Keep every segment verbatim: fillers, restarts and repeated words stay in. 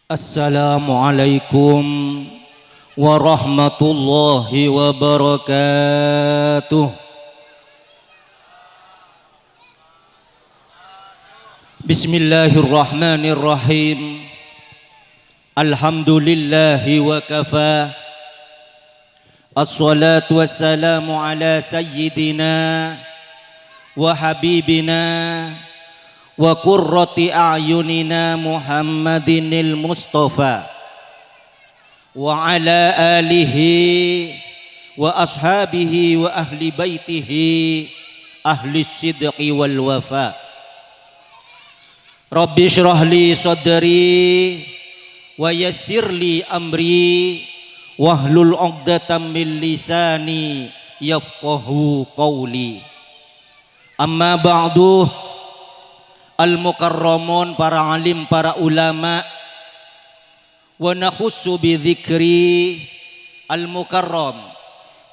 Assalamualaikum warahmatullahi wabarakatuh. Bismillahirrahmanirrahim. Alhamdulillahi wa kafa. Assalatu wassalamu ala sayyidina wa habibina wa qurrati a'yunina Muhammadinil Mustafa, wa ala alihi wa ashabihi wa ahli baitihi ahli sidqi wal wafa. Rabbi shrah li sadri wa yassir li amri wahlul 'uqdatam min lisani yafqahu qauli. Amma ba'du, al-mukarramun, para alim, para ulama, wa nakhussu bi dzikri al-mukarram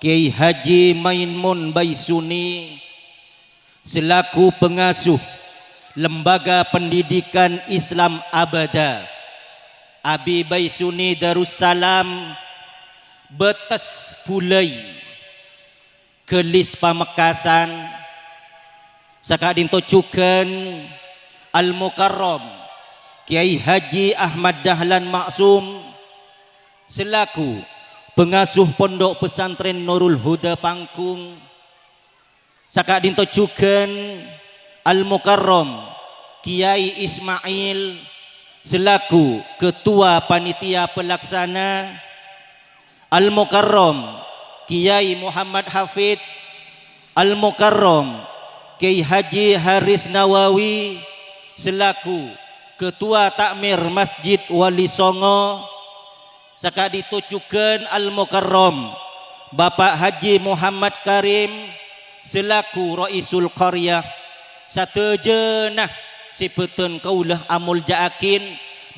Kiai Haji Maimun Baisuni selaku pengasuh Lembaga Pendidikan Islam Abada, Abi Baisuni Darussalam, Betes Bulai, Gelis Pamekasan, saka'dhinto jugan Al-Mukarram Kiai Haji Ahmad Dahlan Maksum selaku pengasuh Pondok Pesantren Nurul Huda Panggung, saka'dhinto jugan Al-Mukarram Kiai Ismail selaku Ketua Panitia Pelaksana, Al-Mukarram Kiai Muhammad Hafid, Al-Mukarram Kiai Haji Haris Nawawi selaku Ketua Takmir Masjid Wali Songo, saka'dhinto jugan Al-Mukarram Bapak Haji Muhammad Karim selaku Raisul Qaryah, sadhâjâna sè bâdhân kaulâ amolja'aghin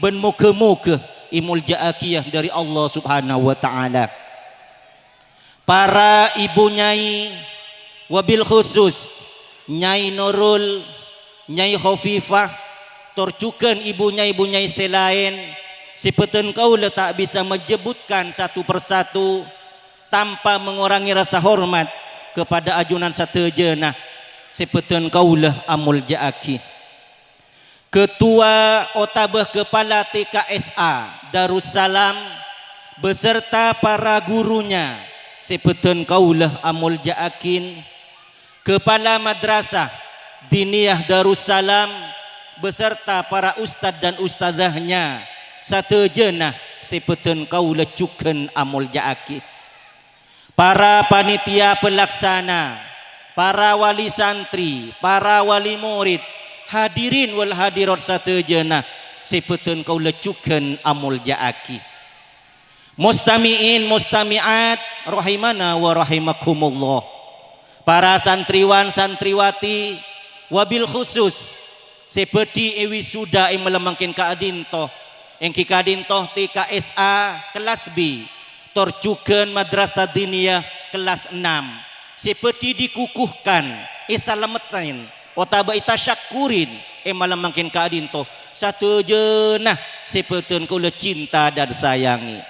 bân moghâ-moghâ èmolja'aghiyâ dhâri Allah Subhanahu wa Ta'ala. Para ibu nyai, wabil khusus Nyai Nurul, Nyai Khofifah, tor jughân ibu nyai-ibu nyai sè laèn, sè bâdhân kaulâ ta' bisa menyebutkan satu persatu tanpa mengurangi rasa hormat kepada ajunan sadhâjâna sè bâdhân kaulâ amolja'aghi. Ketua otabâ Kepala T K S A Darussalam beserta para gurunya sè bâdhân kaulâ amolja'aghin. Kepala Madrasah Diniyah Darussalam beserta para ustad dan ustadzahnya sadhâjâna sè bâdhân kaulâ jughân amolja'aghi. Para panitia pelaksana, para wali santri, para wali murid, hadirin wal hadirat sadhâjâna sè bâdhân kaulâ jughân amolja'aghi. Mustami'in, mustami'at, rahimana wa rahimakumullah. Para santriwan, santriwati, wabil khusus sè bhâdhi èwisuda è malem mangkèn ka'dhinto, èngghi ka'dhinto T K S A kellas B, tor jughân Madrasah Diniyah kellas enam, sè bhâdhi dikukuhkan, èsalameddhi, otabâ ètasyakkurin è malem mangkèn ka'dhinto, sadhâjâna sè bâdhân kaulâ cinta dan sayangi.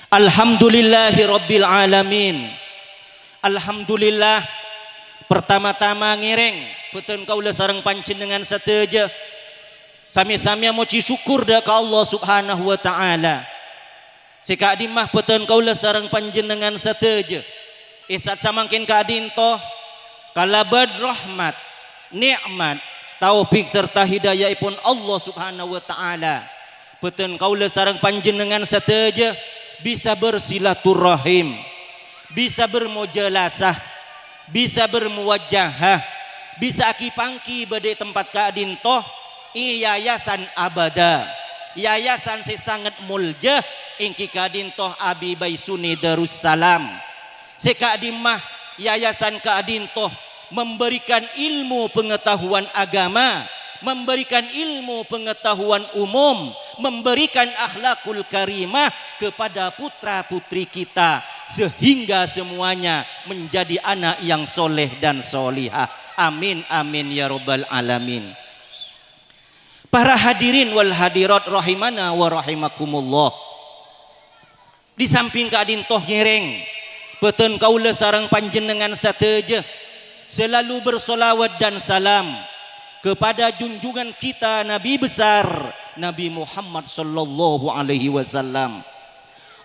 Alhamdulillahirabbil alamin. Alhamdulillah, pertama-tama ngèrèng bâdhân kaulâ sareng panjhennengngan sadhâjâ samè-samè mojhi syukur dhâ' ka Allah Subhanahu wa Ta'ala. Sè ka'dimma bâdhân kaulâ sareng panjhennengngan sadhâjâ è sa'at samangkèn ka'dhinto, kalabân rahmat, nè'mat, taufik, sarta hidayaèpon Allah Subhanahu wa Ta'ala, bâdhân kaulâ sareng panjhennengngan sadhâjâ bisa bersilaturahim, bisa bermujalasah, bisa bermuwajahah, bisa aki-pangki bâdâ è tempat ka'dhinto, è Yayasan Abada, yayasan sè sanget molja, èngghi ka'dhinto Abi Baisuni Darussalam. Sè ka'dimma yayasan ka'dhinto memberikan ilmu pengetahuan agama, memberikan ilmu pengetahuan umum, memberikan akhlakul karimah kepada putra-putri kita, sehingga semuanya menjadi anak yang soleh dan solihah. Amin, amin, ya rabbal alamin. Para hadirin wal hadirat rahimana wa rahimakumullah. Di samping ka'dinto ngèrèng, bhâdhân kaulâ sareng panjhennengngan sadhâjâ selalu bersolawat dan salam kepada junjungan kita Nabi besar Nabi Muhammad sallallahu alaihi wasallam.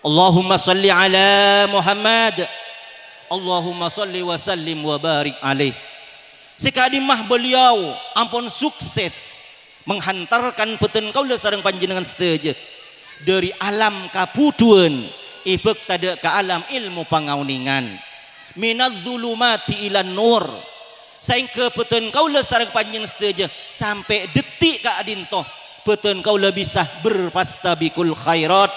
Allahumma shalli ala Muhammad. Allahumma shalli wa sallim wa barik alaih. Sè ka'dimma beliau ampon sukses menghantarkan bhâdhân kaulâ sareng panjhennengngan sadhâjâ dhâri alam kabhudhuwân èbâkta dâ' ka alam èlmo pangaonèngan. Minadz dzulumati ilan nur. Saèngghâ bhâdhân kaulâ sareng panjhennengngan sadhâjâ sampè' dhetti' ka'dinto bhâdhân kaulâ bisa berfastabiqul khairat,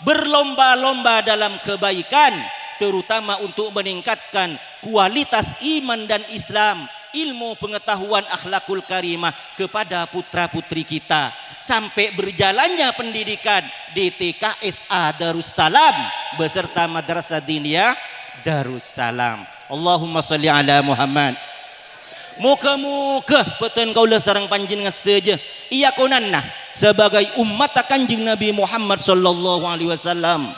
berlomba-lomba dalam kebaikan, terutama untuk meningkatkan kualitas iman dan Islam, ilmu pengetahuan akhlakul karimah kepada putra-putri kita, sampai berjalannya pendidikan di T K S A Darussalam beserta Madrasah Diniyah Darussalam. Allahumma shalli ala Muhammad. Moghâ-moghâ bhâdhân kaulâ sareng panjhennengngan sadhâjâ èakonana sabagai ommatta Kanjeng Nabi Muhammad sallallahu alaihi wasallam.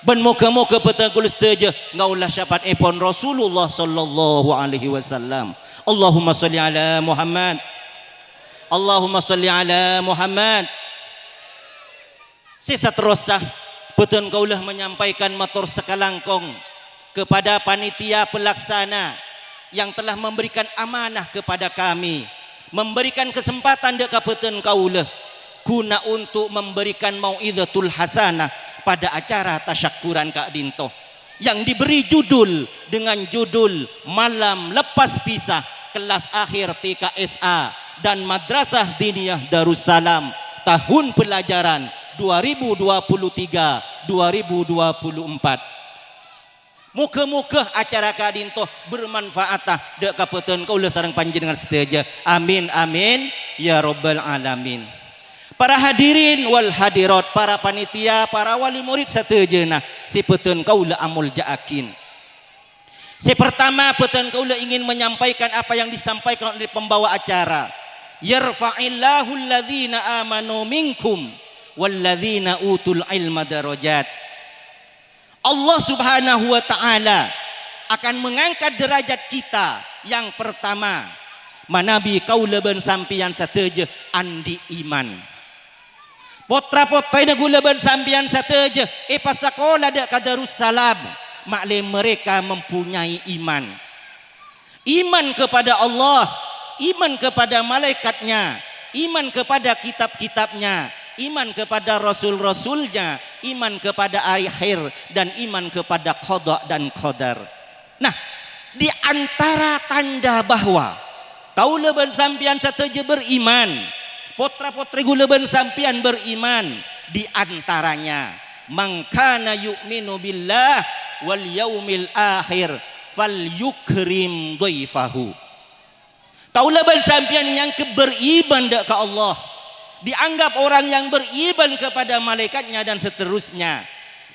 Bân moghâ-moghâ bhâdhân kaulâ sadhâjâ ngaollè syafaatèpon Rasulullah sallallahu alaihi wasallam. Allahumma shalli ala Muhammad. Allahumma shalli ala Muhammad. Sè saterrossa, bhâdhân kaulâ menyampaikan mator sakalangkong kepada panitia pelaksana yang telah memberikan amanah kepada kami, memberikan kesempatan dâ' ka bhâdhân kaulâ guna untuk memberikan mau'izatul hasanah pada acara tasyakuran ka'dinto yang diberi judul dengan judul Malam Lepas Pisah Kelas Akhir T K S A dan Madrasah Diniyah Darussalam tahun pelajaran dua ribu dua puluh tiga dua ribu dua puluh empat. Moghâ-moghâ acara ka'dinto bermanfaata dâ' ka bhâdhân kaulâ sareng panjhennengngan sadhâjâ. Amin, amin, ya rabbal alamin. Para hadirin wal hadirat, para panitia, para wali murid sadhâjâna sè bhâdhân kaulâ amolja'aghin. Sè pertama, bhâdhân kaulâ ingin menyampaikan apa yang disampaikan oleh pembawa acara. "Yarfa'illahu alladzina amanu minkum walladzina utul ilma darajat." Allah Subhanahu wa Ta'ala akan mengangkat derajat kita yang pertama, manabi kaulâ bân sampèyan sadhâjâ andi' iman. Potra-potrèna kaulâ bân sampèyan sadhâjâ èpasakola dâ' ka Darussalam, ma'lè mereka mempunyai iman. Iman kepada Allah, iman kepada malaikatnya, iman kepada kitab-kitabnya, iman kepada rasul-rasulnya, iman kepada akhir, dan iman kepada qada dan qadar. Nah, di antara tanda bahwa kaulâ bân sampèyan sadhâjâ beriman, potra-potrè kaulâ bân sampèyan beriman, di antaranya, "Man kana yu'minu billah wal yaumil akhir falyukrim dhaifahu." Kaulâ bân sampèyan èangghep beriman dâ' ka Allah, dianggap orang yang beriman kepada malaikatnya dan seterusnya.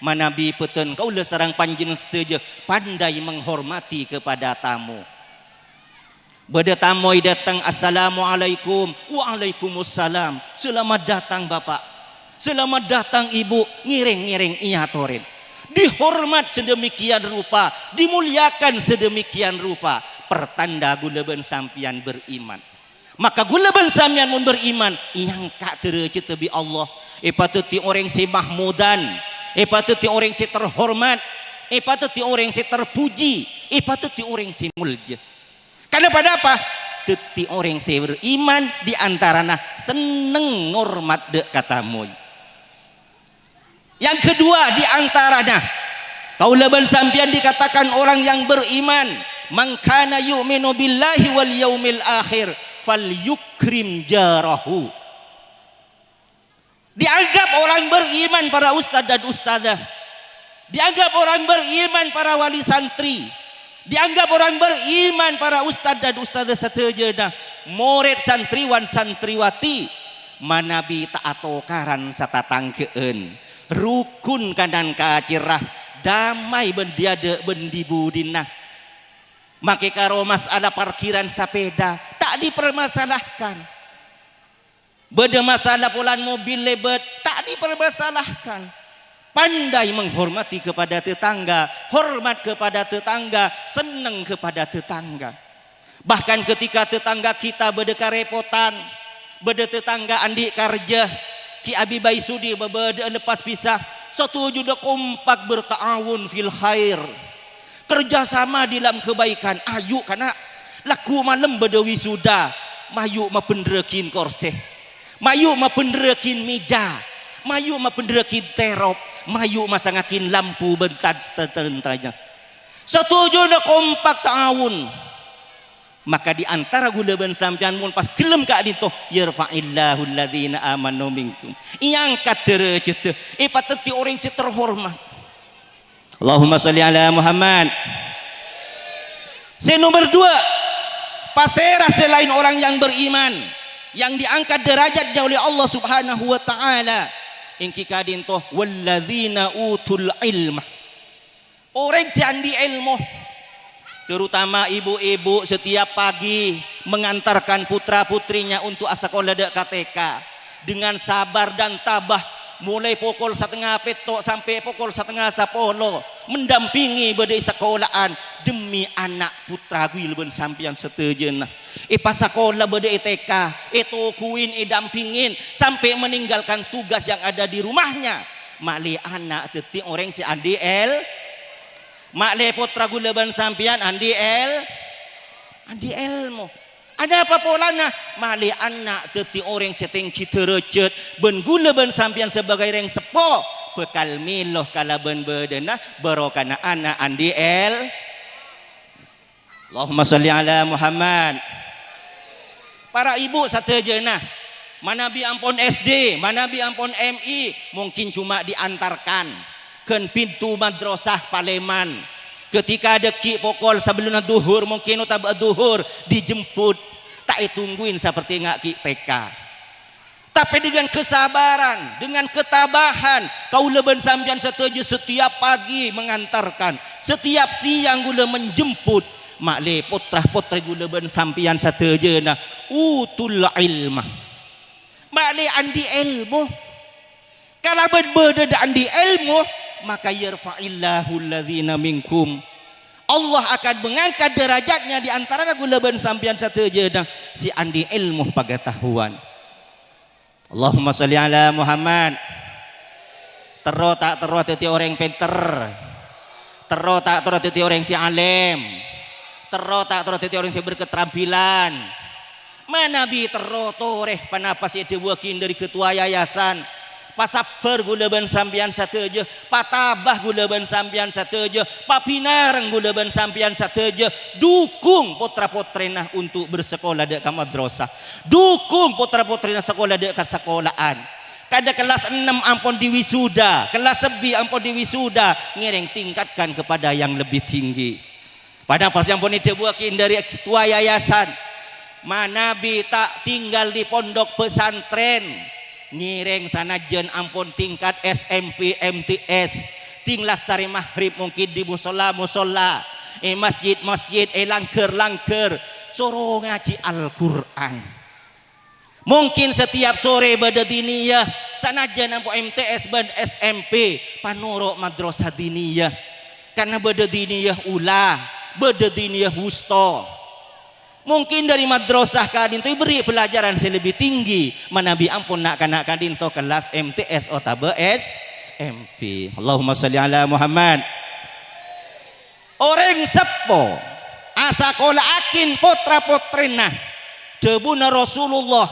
Manabi bhâdhân kaulâ sareng panjhennengngan sadhâjâ pandai menghormati kepada tamu. Bâdâ tamoy dâteng, "Assalamualaikum." "Waalaikumsalam." "Selamat datang, Bapak." "Selamat datang, Ibu." Ngèrèng-ngèrèng èyatorè. Dihormat sedemikian rupa, dimuliakan sedemikian rupa, pertanda kaulâ bân sampèyan beriman. Maka kaulâ bân sampèyan mon beriman, èangka' dârâjhâddhâ bi' Allah, èpadhâddhi orèng sè mahmudan, èpadhâddhi orèng sè terhormat, èpadhâddhi orèng sè terpuji, èpadhâddhi orèng sè molja. Kenapa-napa? Dhâddhi orèng sè beriman di antarana senneng ngormat dâ' ka tamoy. Yang kedua, di antarana kaulâ bân sampèyan dikatakan orang yang beriman, "Man kana yu'minu billahi wal yaumil akhir falyukrim jarahu." Dianggap orang beriman para ustadz dan ustadzah. Dianggap orang beriman para wali santri. Dianggap orang beriman para ustadz dan ustadzah sadhâjâna. Morèd santriwan santriwati manabi ta' atokaran satatangghâ'ân. Rukun kanan kacèrra, damai bân dhi-, adâ' bân dhi-budhina. Makè karo masalah parkiran sapèda, ta' dipermasalahkan. Bâdâ masalah polana mobil lèbât, ta' dipermasalahkan. Pandai menghormati kepada tetangga, hormat kepada tetangga, seneng kepada tetangga. Bahkan ketika tetangga kita bâdâ karepotan, bâdâ tetangga andi' karjâ, Ki Abi Baisudi bâbâdâ'ân lepas bisa, satujuna kompak berta'awun fil khair. Kerja sama dalam kebaikan. Ayu, kana', lagghu' malem bâdâ wisuda, mayu' mabhendherraghin korsè, mayu' mabhendherraghin mèja, mayu' mabhendherraghin terop, mayu' masangngaghin lampu bân tan-, tan-, tantanya. Satujuna kompak ta'awun. Maka di antara ghulâ bân sampèyan mon pas ghellem ka'dinto, "Yarfa'illahu alladzina amanu minkum." Èangkat dârâjâddhâ, èpadhâddhi orèng sè terhormat. Allahumma shalli ala Muhammad. Sè nomer dua, pasèra selain orang yang beriman, yang diangkat derajatnya oleh Allah Subhanahu wa Ta'ala? Èngghi ka'dinto, "Walladzina utul ilma." Orèng sè andi' èlmo, terutama ibu-ibu, setiap pagi mengantarkan putra-putrinya untuk asakola dâ' ka T K. Dengan sabar dan tabah, mulai pokol satengnga pètto' sampè' pokol satengnga sapolo, mendampingi bâdâ è sakola'an demi ana' putra ghulâ bân sampèyan sadhâjâna. Èpasakola bâdâ è T K, ètoguwin, èdampingin, sampè' meninggalkan tugas yang ada di rumahnya. Ma'lè ana' dhâddhi orèng sè andi' èl-, ma'lè pottra ghulâ bân sampèyan andi' èl-, andi' èlmo. Anapa polana? Ma'lè ana' dhâddhi orèng sè tèngghi dârâjât, bân ghulâ bân sampèyan sebagai rèng seppo bhâkal mèlo kalabân bâdâna barokana ana' andi' èl-, Allahumma shalli ala Muhammad. Para ibu sadhâjâna, manabi ampon S D, manabi ampon M I, mungkin cuma diantarkan. Ghân pintu madrasah palèman. Ketika dâgghi' pokol sabellunna dhuhur, mungkin otabâ dhuhur, dijemput. Ta' ètungguin saperti nga' ghi' T K. Tapè dengan kesabaran, dengan ketabahan, kaulâ bân sampèyan sadhâjâ setiap pagi mengantarkan, setiap siang kaulâ menjemput, ma'lè pottra-pottrè kaulâ bân sampèyan sadhâjâna utul ilma. Ma'lè andi' èlmo. Kalabân bâdâ dâ' andi' èlmo, maka yarfa'illahu alladzina minkum. Allah akan mengangkat derajatnya di antara kaulâ bân sampèyan sadhâjâna sè andi' èlmo pangataowan. Allahumma shalli ala Muhammad. Terro ta' terro dhâddhi orèng pènter? Terro ta' terro dhâddhi orèng sè alèm? Terro ta' terro dhâddhi orèng sè berketerampilan? Manabi terro torè ponapa sè èdhâbuwâghi dâri ketua yayasan. Pasabbhâr kaulâ bân sampèyan sadhâjâ, patabâ kaulâ bân sampèyan sadhâjâ, pabinareng kaulâ bân sampèyan sadhâjâ, dukung pottra-pottrèna untuk bersekolah dâ' ka madrasah, dukung pottra-pottrèna sekolah dâ' ka sakola'an. Kadâ kellas ennem ampon diwisuda, kellas sabbi ampon diwisuda, ngèrèng tingkatkan kepada yang lebih tinggi. Ponapa sè ampon èdhâbuwâghi dâri ketua yayasan, manabi ta' tinggal di pondok pesantren, ngèrèng sanajjân ampon tingkat S M P, M T S, ding lastarè maghrib mungkin di musholla-musholla, è masjid-masjid, è langghâr-langghâr, soro ngajhi Al-Qur'an. Mungkin setiap sore bâdâ diniyah, sanajjân ampon M T S bân S M P, panoro' madrasah diniyah. Karna bâdâ diniyah ula, bâdâ diniyah wusta. Mungkin dâri madrasah ka'dinto èberri' pelajaran sè lebbi tinggi, manabi ampon na'-kana' ka'dinto kellas M T S otabâ S M P. Allahumma shalli ala Muhammad. Orèng seppo asakola'aghin pottra-pottrèna. Dhâbuna Rasulullah,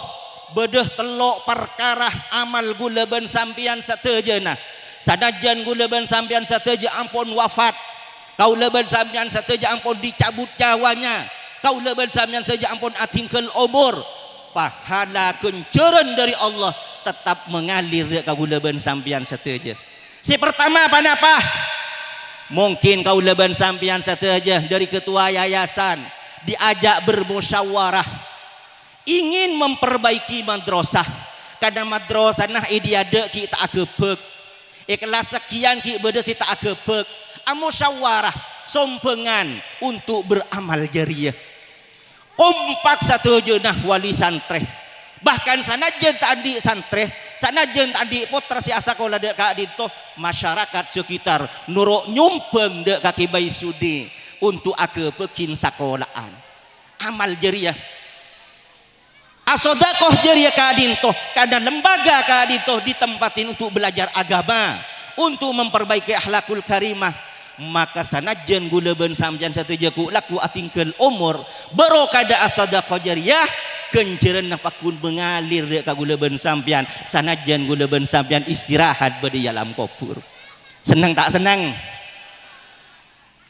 bâdâ tello' parkara amal kaulâ bân sampèyan sadhâjâna. Sanajjân kaulâ bân sampèyan sadhâjâ ampon wafat, kaulâ bân sampèyan sadhâjâ ampon dicabut nyawanya, kaulâ bân sampèyan sadhâjâ ampon adhingghâl omor, pahala ghânjhârân dâri Allah tetap mengalir dâ' ka kaulâ bân sampèyan sadhâjâ. Sè partama, ponapa? Mungkin kaulâ bân sampèyan sadhâjâ dâri ketua yayasan diajak bermusyawarah, ingin memperbaiki madrasah, karna madrasahna è dâddi ghi' ta' aghâbâk. È kellas sekian ghi' bâdâ sè ta' aghâbâk. Amusyawarah, sombhângan untuk beramal jariyah. Kompak sadhâjâna wali santrè. Bahkan sanajjân ta' andi' santrè, sanajjân ta' andi' pottra sè asakola dâ' ka'dinto, masyarakat sekitar noro' nyombhâng dâ' ka Kè Baisudi untuk aghâbâghin sakola'an. Amal jariyah. Asodaqoh jariyah ka'dinto, karena lembaga ka'dinto ditempatin untuk belajar agama, untuk memperbaiki akhlakul karimah. Maka sanajjân kaulâ bân sampèyan sadhâjâ ku-, lagghu atinggal omor, barokana sadaqah jariyah, ghânjhârânna pagghun mangalir dâ' ka kaulâ bân sampèyan, sanajjân kaulâ bân sampèyan istirahat bâdâ è alam kobhur. Senneng ta' senneng?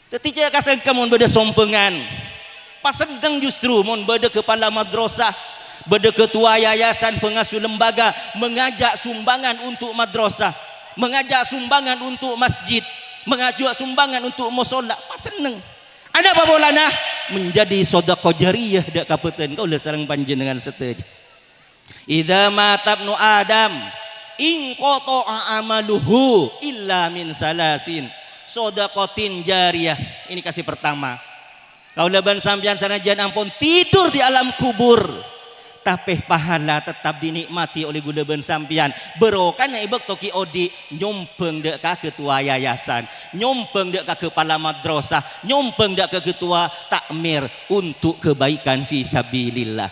Dhâddhi jhâ' kasengka mon bâdâ sombhângan. Pasenneng justru mon bâdâ kepala madrasah, bâdâ ketua yayasan pengasuh lembaga mengajak sumbangan untuk madrasah, mengajak sumbangan untuk masjid, mengajak sumbangan untuk mosolla, pasenneng. Anapa polana? Menjadi sodaqoh jariyah dâ' ka bhâdhân kaulâ sareng panjhennengngan sadhâjâ. "Idza mata ibnu Adam, inqata'a amaluhu illa min salasin." Sodaqotin jariyah. Ini kasih pertama. Kaulâ bân sampèyan sanajjân ampon tidur di alam kubur, tapè pahala tetap dinikmati oleh kaulâ bân sampèyan. Barokana è bâkto ghi' odi', nyombhâng dâ' ka ketua yayasan, nyombhâng dâ' ka kepala madrasah, nyombhâng dâ' ka ketua takmir untuk kebaikan fi sabilillah.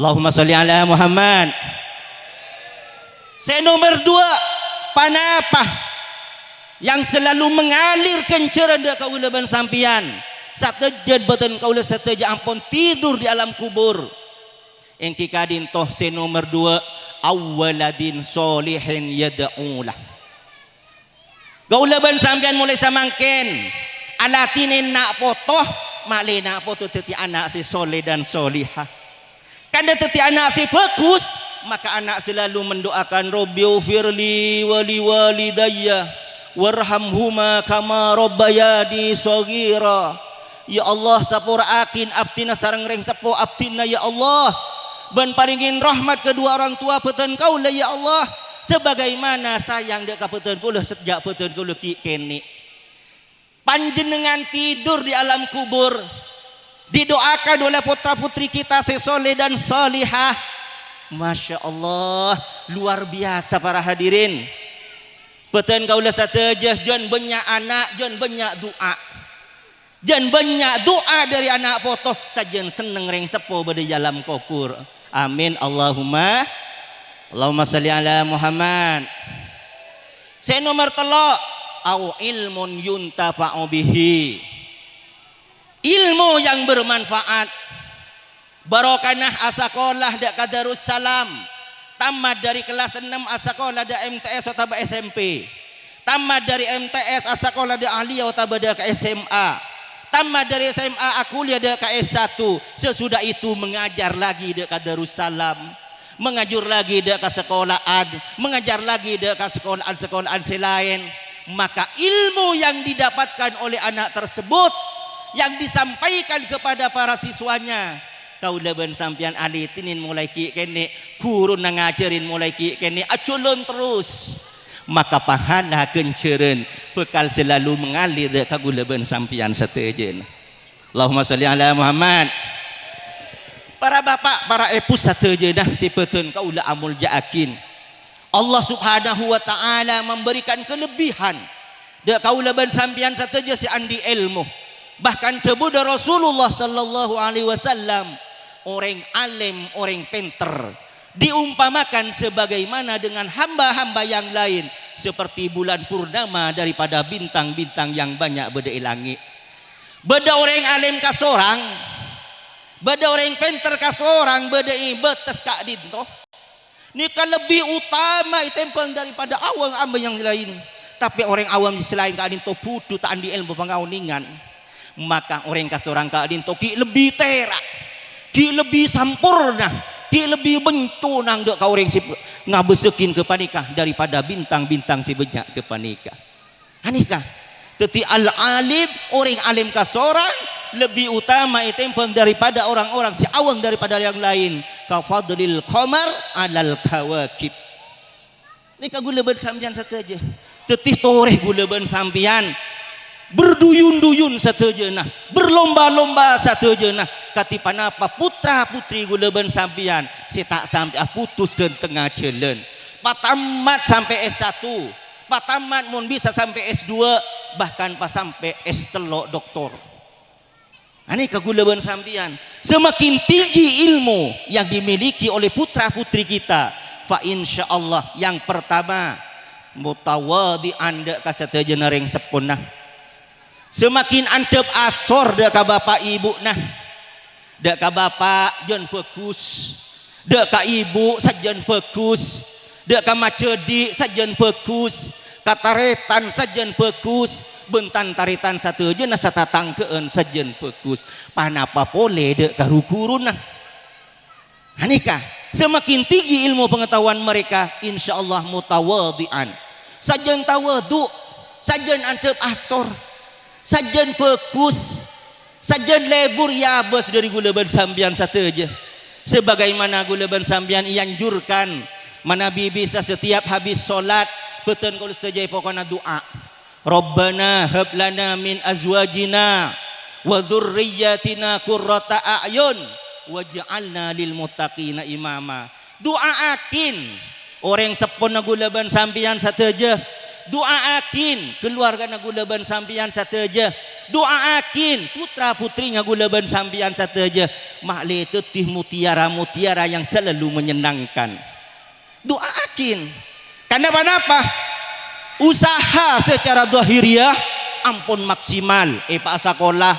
Allahumma sholli ala Muhammad. Sè nomer dua, ponapa yang selalu mengalir ghânjhârân dâ' kaulâ bân sampèyan? Sadhâjâ bhâdhân kaulâ sadhâjâ ampon tidur di alam kubur. Èngghi ka'dinto sè nomer dua, "Aw waladin sholihin yad'u lah." Kaulâ bân sampèyan molaè samangkèn alatènè na' poto, malè na' poto dhâddhi ana' sè sholeh dan sholihah. Kan dhâddhi ana' sè bhâghus, maka ana' selalu mendoakan, "Rabbighfirli wa liwalidayya warhamhuma kama rabbayani shaghira." Ya Allah, sapora'aghin abdhina sareng rèng seppo abdhina, ya Allah. Bân parèngè rahmat ka duwâ' orèng towa bhâdhân kaulâ, ya Allah, sabagaimana sayang dâ' ka bhâdhân kaulâ sajjhâ' bhâdhân kaulâ ghi' kènè'. Panjhennengngan tidur di alam kubur, didoakan oleh putra-putri kita sè sholeh dan sholihah. Masya Allah, luar biasa para hadirin. Bhâdhân kaulâ sadhâjâ, jân bânnya' ana', jân bânnya' du'a. Jân bânnya' du'a dâri ana' poto, sajân senneng rèng seppo bâdâ è alam kobhur. Amin, Allahumma, Allahumma shalli ala Muhammad. Sè nomer tello', au ilmun yuntafa'u bihi. Ilmu yang bermanfaat. Barokana asakola dâ' ka Darussalam, tamat dâri kellas ennem asakola dâ' M T S otabâ S M P, tamat dâri M T S asakola dâ' Aliyah otabâ dâ' ka S M A, tamat dâri S M A akuliyah dâ' ka S satu, sesudah itu mengajar lagi dâ' ka Darussalam, mengajar lagi dâ' ka sekolahan, mengajar lagi dâ' ka sekolahan-sekolahan sè laèn. Maka ilmu yang didapatkan oleh anak tersebut yang disampaikan kepada para siswanya, kaulâ bân sampèyan alitènè molaè ghi' kènè', ghuruna ngajhârin molaè ghi' kènè', ajhulun terros. Maka pahala ghânjhârân bhâkal selalu mengalir ka kaulâ bân sampèyan sadhâjâna. Allahumma shalli ala Muhammad. Para bapa', para èbhu sadhâjâna sè bhâdhân kaulâ amolja'aghin. Allah Subhanahu wa Ta'ala memberikan kelebihan dâ' kaulâ bân sampèyan sadhâjâ sè andi' èlmo. Bahkan dhâbuna Rasulullah sallallahu alaihi wasallam, orèng alim, orèng pènter, diumpamakan sebagaimana dengan hamba-hamba yang lain, seperti bulan purnama daripada bintang-bintang yang banyak bâdâ è langngè'. Bâdâ orèng alim kasorang, bâdâ orèng pènter kasorang, bâdâ è bâtes ka'dinto. Nèka lebbi utama ètèmbhâng daripada awang amba yang lain. Tapè orèng awam sè laèn ka'dinto budhu ta' andi' èlmo pangaonèngan. Maka orèng kasorang ka'dinto ghi' lebbi tèra', ghi' lebbi samporna, ghi' lebbi bhânto nang dâ' ka orèng sè ngabâssaghin ghâpanèka daripada bintang-bintang sè bânnya' ghâpanèka. Anèka. Dhâddhi al-alim, orèng alim kasorang, lebbi utama ètèmbhâng daripada orang-orang sè awang daripada yang lain. Ka fadlil qamar 'alal kawakib. Nèka kaulâ bân sampèyan sadhâjâ. Dhâddhi torè kaulâ bân sampèyan berduyun-duyun sadhâjâna, berlomba-lomba sadhâjâna. Kadhi ponapa putra-putri kaulâ bân sampèyan sè ta' sampè'a putus ghântèngnga jhâlân. Patamat sampè' S satu, patamat mon bisa sampè' S dua, bahkan pasampè' S tello' doktor. Anèka ghulâ bân sampèyan, semakin tinggi ilmu yang dimiliki oleh putra-putri kita, fa insyaallah yang pertama mutawadhi'an dâ' ka sadhâjâna rèng seppona. Semakin andhâp asor dâ' ka bapa' ibu'na. Dâ' ka bapa' jân bhâghus. Dâ' ka ibu sajân bhâghus. Dâ' ka majhâdi' sajân bhâghus. Ka tarètan sajân bhâghus. Bân tan-tarètan sadhâjâna satatangghâ'ân sajân bhâghus. Panapa polè dâ' ka ru-ghuruna? Anèka, semakin tinggi ilmu pengetahuan mereka, insyaallah mutawadhi'an. Sajân tawadhu', sajân andhâp asor, sajân bhâghus, sajân lebur èabâs dâri ghulâ bân sampèyan sadhâjâ. Sebagaimana ghulâ bân sampèyan èanjurkan, manabi bisa setiap habis sholat, bhâdhân kaulâ sadhâjâ èpokona du'a. Rabbana hab lana min azwajina wa dzurriyyatina qurrata a'yun waj'alna lil muttaqina imama. Du'aakin orèng seppona ghulâ bân sampèyan sadhâjâ. Du'aakin kaluwargana ghulâ bân sampèyan sadhâjâ. Du'aakin putra-putrina ghulâ bân sampèyan sadhâjâ. Ma'lè dhâddhi mutiara-mutiara yang selalu menyenangkan. Du'aakin. Kanapa-napa? Usaha secara zahiriyah ampon maksimal, èpaasakola,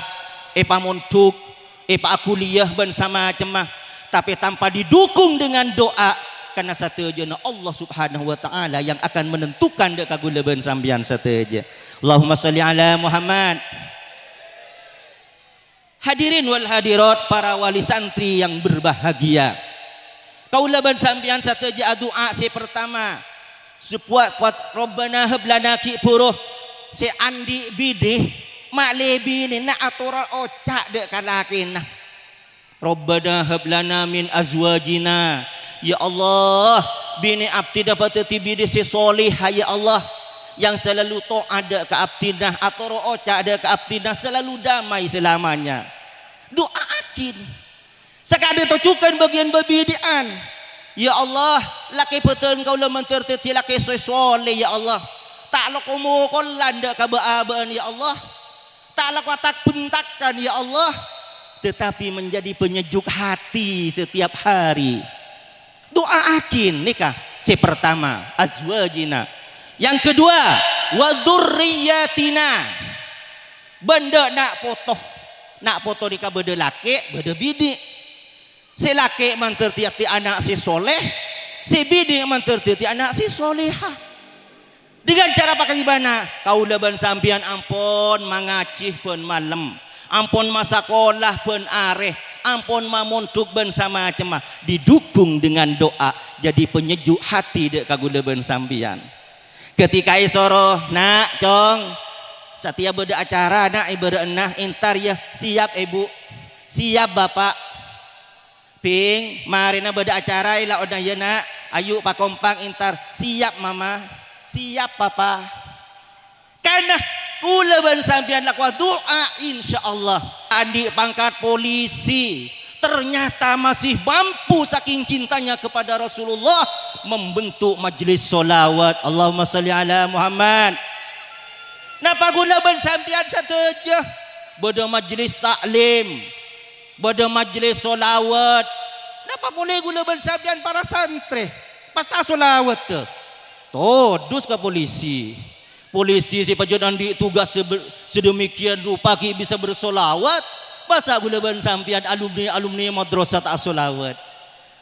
èpamondhuk, èpaakuliyah bân samacemma. Tapè tanpa didukung dengan doa, karena sadhâjâna Allah Subhanahu wa Ta'ala yang akan menentukan dâ' ka ghulâ bân sampèyan sadhâjâ. Allahumma shalli ala Muhammad. Hadirin wal hadirat, para wali santri yang berbahagia. Kaulâ bân sampèyan sadhâjâ adu'a sè pertama. Sebuah kuat, Rabbana hab lana, ghi' bhuru sè andi' bhidhi, ma'lè binèna atorra oca' dâ' ka lakèna. Rabbana hab lana min azwajina. Ya Allah, binè abdhina padâddhi binè sè soleha, ya Allah, yang selalu to'at dâ' ka abdhina, atorra oca' dâ' ka abdhina, selalu damai selamanya. Du'aakin. Sakadhi tojughân bâgiyân bâbidhi'ân. Ya Allah, lakè bhâdhân kaulâ mandhâr dhâddhi lakè sè soleh, ya Allah. Ta' lako-mokolan dâ' ka bâ'-abâ'ân, ya Allah. Ta' lako atak-bentakan, ya Allah, tetapi menjadi penyejuk hati setiap hari. Du'aakin nèka sè pertama, azwajina. Yang kedua, wa dzurriyyatina. Bân dâ' na' poto. Na' poto nèka bâdâ lakè', bâdâ binè'. Sè lakè' mandhâr dhâddhi ana' sè soleh, sè binè' mandhâr dhâddhi ana' sè soleha. Dengan cara pakaibanan, kaulâ bân sampèyan ampon mangajhi bân malem, ampon masakola bân arè, ampon mamondhuk bân samacemma, didukung dengan doa, jadi penyejuk hati dâ' ka kaulâ bân sampèyan. Ketika èsoro, "Na', Cong, satèya bâdâ acara, na', è bârâ'na, entar, ya." "Siap, Èbhu." "Siap, Bapa'." "Bhing, marèna bâdâ acara è lao'na, ya, Na'. Ayu pakompak entar." "Siap, Mama." "Siap, Papa." Karena kaulâ bân sampèyan lakowa du'a, insyaallah andi' pangkat polisi, ternyata masih mampu saking cintanya kepada Rasulullah membentuk majelis sholawat. Allahumma sholli ala Muhammad. Napa kaulâ bân sampèyan sadhâjâ? Bâdâ majelis taklim, bâdâ majelis sholawat. Napa polè kaulâ bân sampèyan para santrè? Pas ta' sholawat, todus ka polisi. Polisi sè pajhât andi' tugas sebe-, sedemikian rupa ghi' bisa bersholawat. Masa kaulâ bân sampèyan alumni-alumni madrasah ta' sholawat?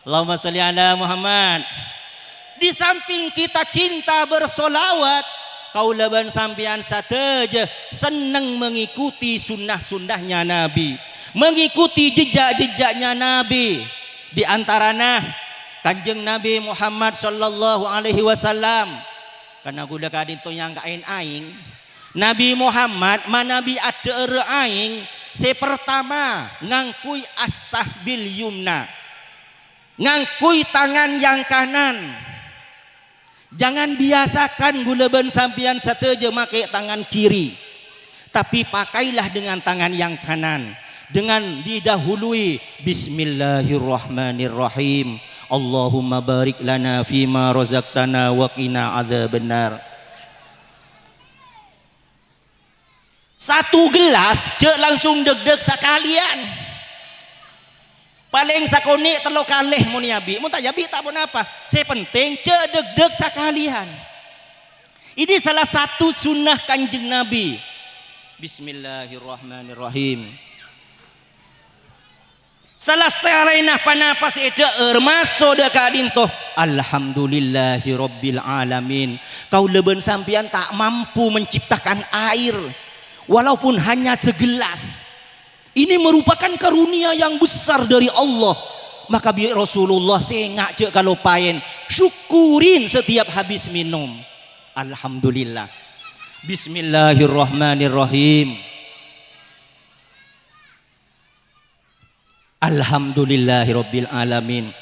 Allahumma sholli ala Muhammad. Di samping kita cinta bersolawat, kaulâ bân sampèyan sadhâjâ senneng mengikuti sunnah-sunnahnya Nabi, mengikuti jejak-jejaknya Nabi. Di antarana Kanjeng Nabi Muhammad sallallahu alaihi wasallam. Karena kaulâ ka'dinto nyangka aèng-aèng, Nabi Muhammad manabi adhâ'ârâ aèng sè pertama ngangghuy astah bil yumna. Ngangghuy tangan yang kanan. Jangan biasakan kaulâ bân sampèyan sadhâjâ makè tangan kiri. Tapi pakailah dengan tangan yang kanan. Dengan didahului, "Bismillahirrahmanirrahim. Allahumma barik lana fima razaqtana wa qina adzabannar. Satu gelas, jhâ' langsung dâk-dâk sakalèyan. Palèng sakonè' tello kalè mon èyabi'. Mon ta' èyabi' ta' ponapa. Sè penting, jhâ' dâk-dâk sakalèyan. Ini salah satu sunnah Kanjeng Nabi. Bismillahirrahmanirrahim. Salastarèna ponapa sè èdhâ'âr maso' dâ' ka'dinto, "Alhamdulillahirabbil alamin." Kaulâ bân sampèyan ta' mampu menciptakan air, walaupun hanya segelas. Ini merupakan karunia yang besar dari Allah. Maka bi' Rasulullah sènga' jhâ' kalopaèn, syukurin setiap habis minum. Alhamdulillah. Bismillahirrahmanirrahim. Alhamdulillahirabbil alamin.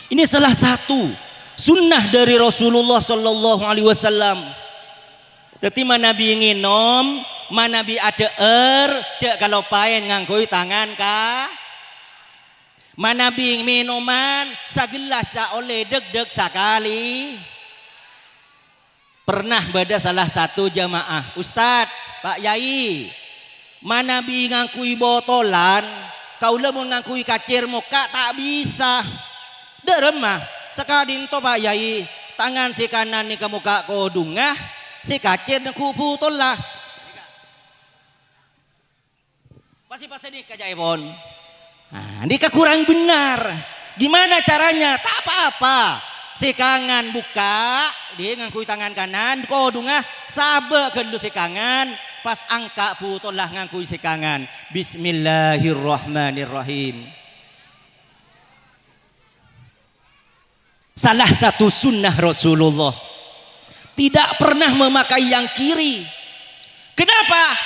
Ini salah satu sunnah dari Rasulullah sallallahu alaihi wasallam. Dhâddhi, manabi ngènom, manabi adhâ'âr, jhâ' kalopaèn ngangghuy tangan ka-, manabi mènoman sagellas ta' ollè dâk-dâk sakalè. Pernah bâdâ salah satu jamaah, "Ustad, Pak Yai, manabi ngangghuy botolan, kaulâ mon ngangghuy kacèr mokka' ta' bisa." "Dâremma?" "Saka'dinto, Pak Yai, tangan sè kanan nèka mokka' kodhungnga, sè kacèr nèko butolla." Pasi-pasi nèka jâèpon. Nah, nèka kurang benar. Gimana caranya? Ta' pa-apa. Sè kangan bukka', dhi ngangghuy tangan kanan, kodhungnga sabâ' ghâllu sè kangan, pas angka' butolla ngangghuy sè kangan. Bismillahirrahmanirrahim. Salah satu sunnah Rasulullah, tidak pernah memakai yang kiri. Kenapa?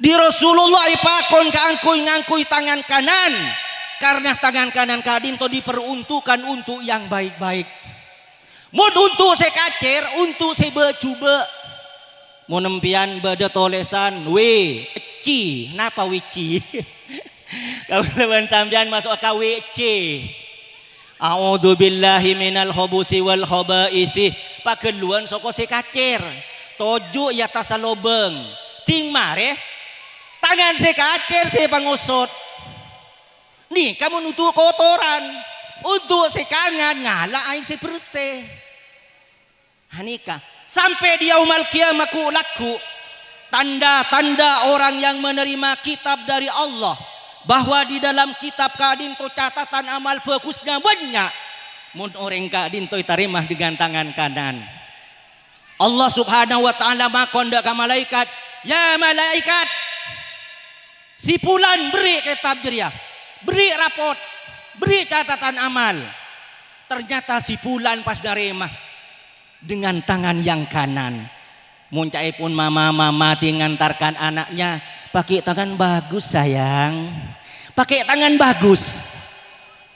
Di Rasulullah èpakon kaangghuy ngangghuy tangan kanan, karena tangan kanan ka'dinto diperuntukkan untuk yang baik-baik. Mon untuk sè kacèr, untuk sè bâ'-jhubâ'. Mon empèyan bâdâ tolèsan W C, napa W C? Kaulâ bân sampèyan maso' ka W C. A'udzubillahi minal khubusi wal khaba'isi. Paghâlluwân soko sè kacèr. Toju' è attassa lobâng. Ding marè, tangan sè kacèr sè pangosot. Nèka mon untuk kotoran. Untuk sè kangan ngala' aèng sè bersè. Anèka, sampè' di Yaumal Qiyamah ghu'-lagghu', tanda-tanda orang yang menerima kitab dari Allah, bahwa di dalam kitab ka'dinto catatan amal bhâghusnya bânnya', mon orèng ka'dinto ètarèma dengan tangan kanan. Allah Subhanahu wa Ta'ala makon dâ' ka malaèkat, "Ya malaèkat, si Fulan berri' kètab jârèya, berri' rapot, berri' catatan amal." Ternyata si Fulan pas narèma dengan tangan yang kanan. Mon ca'èpon mama-mama ding ngantarkan anaknya, "Pakai tangan bagus, sayang. Pakai tangan bagus."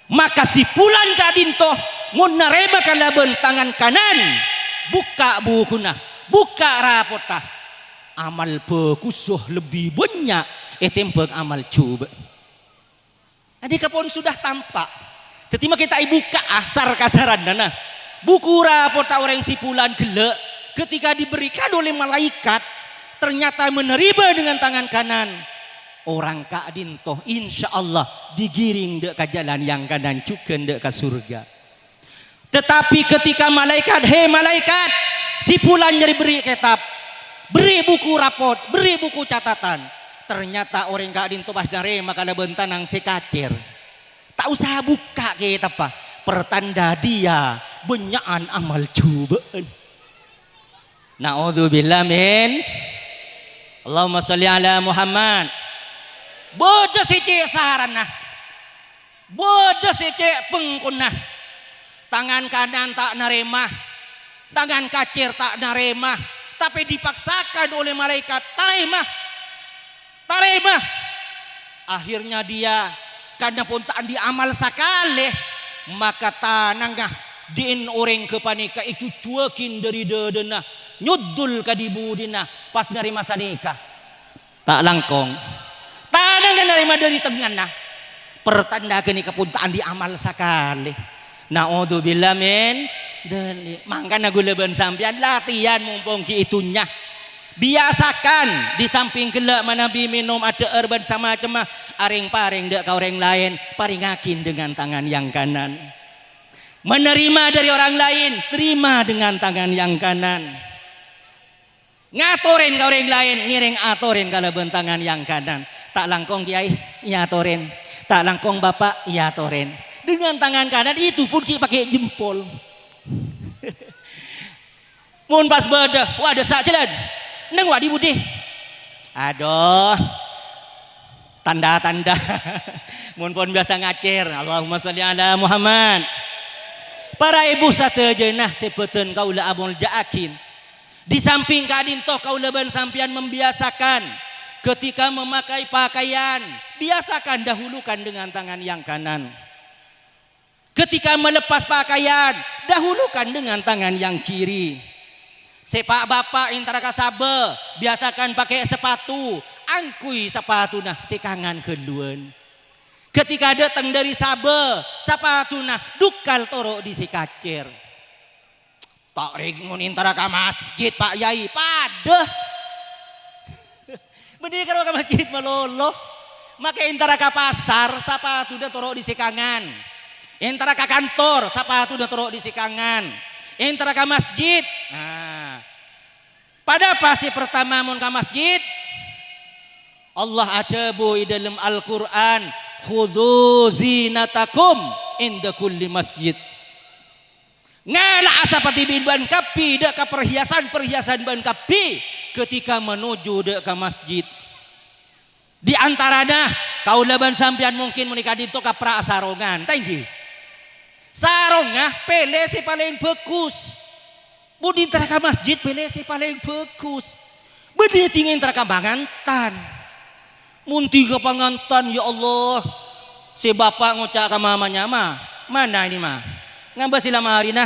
Maka si Fulan ka'dinto, mon narèma kalabân tangan kanan, bukka' bukuna, bukka' rapotta. Amal bhâghussa lebbi bânnya' ètèmbhâng amal jhubâ'. Anèka pon sudah tampa'. Dhâddhi, makè ta' èbukka'a sar-kasaranna, nah. Buku rapotta orèng si Fulan ghellâ', ketika diberikan oleh malaikat, ternyata menerima dengan tangan kanan. Orang ka'dinto, insyaallah, digiring dâ' ka jalan yang kanan jhughân dâ' ka surga. Tetapi ketika malaèkat, "He malaèkat, si Fulan jârèya berri' kètab, berri' buku rapot, berri' buku catatan." Ternyata orèng ka'dinto pas narèma kalabân tanang sè kacèr. Ta' osa bukka' kètabbhâ, pertanda dia bânnya'an amal jhubâ'ân. Na'udzubillah min. Allahumma sholli ala Muhammad. Bâdâ sè cè' saranna. Bâdâ sè cè' pengkonna. Tangan kanan ta' narèma, tangan kacèr ta' narèma, tapè dipaksakan oleh malaikat, "Tarèma! Tarèma!" Akhirnya dia, karena pon ta' andi' amal sakalè, maka tanangnga di'in orèng ghâpanèka èjhujhuwâghi dâri dâdâna, nyoddhul ka dhi-budhina, pas narèma sanèka. Ta' langkong. Tanangnga narèma dâri tengnga'na. Pertanda ghânèka pon ta' andi' amal sakalè. Na'udzubillah min dzalik. Mangkana ghulâ bân sampèyan latihan mompong ghi' è dhunnya. Biasakan, di samping ghellâ' manabi mènom adhâ'âr bân samacemma, arèng-parèng dâ' ka orèng laèn, parèngaghi dengan tangan yang kanan. Menerima dari orang lain, terima dengan tangan yang kanan. Ngatorè ka orèng laèn, ngèrèng atorè kalabân tangan yang kanan. Ta' langkong, Kèyaè, èyatorè. Ta' langkong, Bapa', èyatorè. Dengan tangan kanan itu pun ghi' pakè jempol. Mon pas bâdâ, wah, dâssa' jhâlân. Neng wadi budi. Aduh. Tanda-tanda. Mon pon biyasa ngacèr, Allahumma sholli ala Muhammad. Para èbhu sadhâjâna sè bâdhân kaulâ amolja'aghi. Di samping ka'dinto kaulâ bân sampèyan membiasakan ketika memakai pakaian, biasakan dahulukan dengan tangan yang kanan. Ketika melepas pakaian, dahulukan dengan tangan yang kiri. Sè pa'-bapa' entara ka sabâ, biasakan pakè sapatu, angghuy sapatuna sè kangan ghâlluwân. Ketika dâteng dâri sabâ, sapatuna dukal toro' di sè kacèr. Ta' rèng mon entara ka masjid, Pa' Yai, padâ. Bânnè karo ka masjid malolo. Makè entara ka pasar, sapatuna toro' di sè kangan. Entara ka kantor, sapatuna toro' di sè kangan. Entara ka masjid. Nah. Padâpa sè partama mon ka masjid? Allah adhâbu è dâlem Al-Qur'an, "Khudzu zinatakum inda kulli masjid." Ngala'a sapati bân kabbhi dâ' ka perhiasan-perhiasan bân kabbhi ketika manuju dâ' ka masjid. Di antarana, kaulâ bân sampèyan mungkin mon è ka'dinto kapra' sarongan, ta' ènggi? Sarongnga pèlè sè palèng bhâghus. Mon entara ka masjid, pèlè sè palèng bhâghus. Bânnè dingèn entara ka pangantan. Mon dingèn ka pangantan, ya Allah, sè bapa' ngoca' ka mamanya, "Ma, mana ini, Ma? Ngambâ sè lamarèna?